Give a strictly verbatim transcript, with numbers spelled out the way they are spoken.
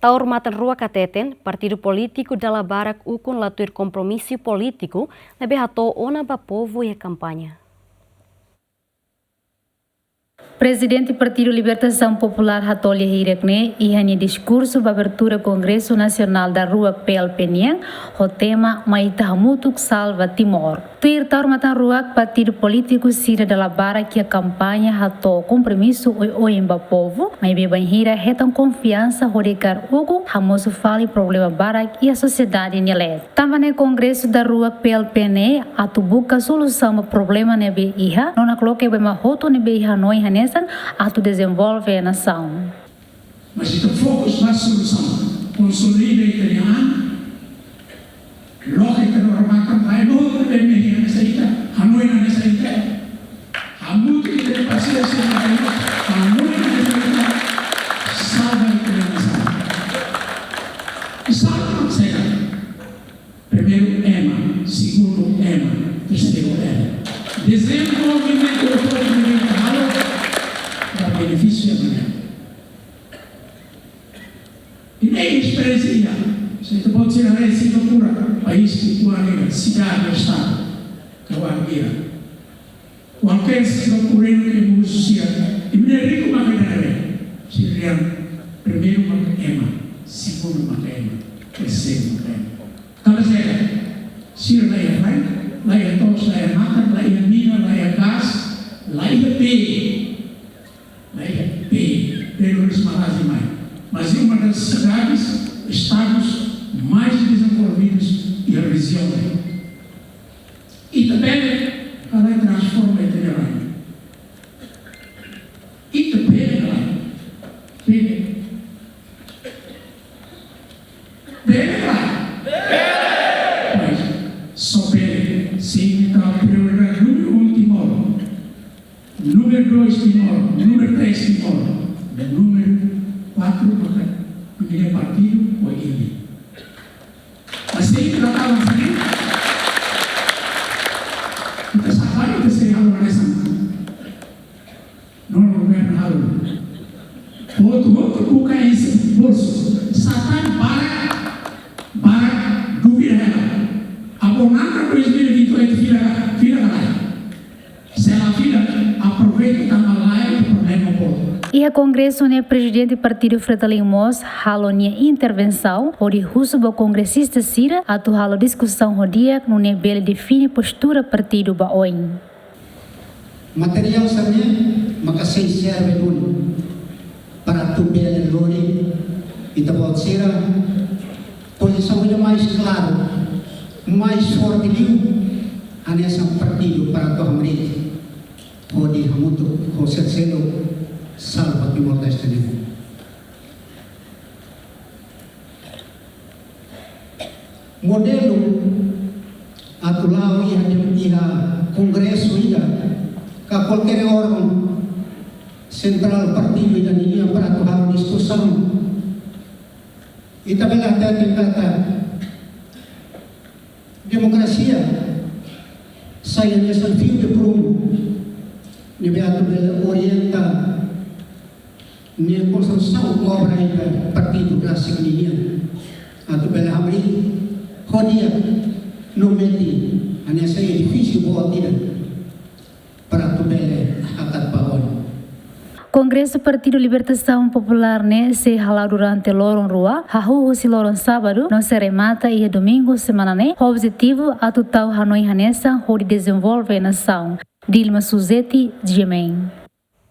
Taur matan-ruak hateten, partidu polítiku dala barak ukun la tuir kompromisu polítiku ne'ebé hato'o ona ba povu iha kampaña. Prezidente Partidu Libertasaun Populár Hatoli Hirek ne'e iha nia diskursu ba abertura Kongresu Nasionál daruak P L P nian, ho tema Mai ita hamutuk salva Timor. Tuir taur matan-ruak, partidu polítiku sira dala barak iha kampaña hato'o kompromisu oioin ba povu, maibé bainhira hetan konfiansa hodi kaer ukun, hamosu fali problema barak iha sosiedade nia leet. Tanba ne'e Kongresu daruak P L P ne'e atu buka solusaun ba problema ne'ebé iha, no nakloke ba ema hotu ne'ebé iha hanoin hanesan atu dezenvolve nasaun. Mas ita fokus ba solusaun, konsolida ita-nia an, loke ita-nia oan-matan, ba ema hotu ne'ebé mehi hanesan ita, hanoin hanesan ita. Hamutuk ita-nia pasiénsia, hamutuk ita-nia, salva ita-nia nasaun. I salva mak saida? Primeiru ema, segundu ema, terseiru ema. Dezenvolvimentu do povu ne'ebé ita halo, ba benefísiu ema nian. I ne'e esperiénsia, se ita-boot sira haree Singapura, país ke kuat nian, sidade, estadu, kuat nian. Kualkér singapureanu ke moris sira, imi-nia riku maka ita haree. Sira dehan primeiru maka ema, segundu maka ema, terseiru maka ema. Tanba saida? Sira la iha rai, la iha to'os, la iha matan, la iha mina, la iha gás, la iha bee. La iha bee, bee ne'e mak rasik mai. Mas é uma das cidades, estadus mais desenvolvidos iha rejiaun ne'e. Ita bele, ita bele transforma ita-nia rai. Ita bele, ita bele. Bele, ita bele. Pois, só bele, se ita prioridade númeru um Timor. Númeru dois Timor, númeru três Timor, númeru quatro maka imi-nia partidu ho imi. Mas se ita tratava assim, ita safari ita sei halo hanesan. Não, não é nada. Hotu-hotu buka iha bolsu. Sá tan barak, barak dúvida hela. Abonanta dois mil e vinte e oito fila, fila ka lae. Se la fila, aproveita tanba lae problema boot. Iha kongresu ne'e Prezidente Partidu Fretilin mós halo nia intervensaun, hodi husu ba kongresista sira atu halo diskusaun ho di'ak nune'e bele define postura partidu ba oin. Materiál sira-ne'e maka sei serve duni para atu bele lori ita-boot sira pozisaun ida mais klaru, mais forte liu, hanesan partidu para atu hamriik hodi hamutuk ho sira seluk salva Timor-Leste nian. Modelu atu la'o iha dem-, iha kongresu ida, ka kualkér órgaun sentrál partidu ida ninian para atu halo diskusaun. Ita bele hatete katak demokrasia sai hanesan fiu de prumu ne'ebé atu bele orienta nia konstrusaun obra ida partidu rasik ninian. Atu bele hamriik ho di'ak no metin hanesan edifísiu boot ida para atu bele hakat ba oin. Kongresu Partidu Libertasaun Populár ne'e sei hala'o durante loron rua, hahú husi loron sábadu, no sei remata iha domingu semana ne'e, ho objetivu atu tau hanoin hanesan hodi dezenvolve nasaun. Dilma Suzeti, G M N.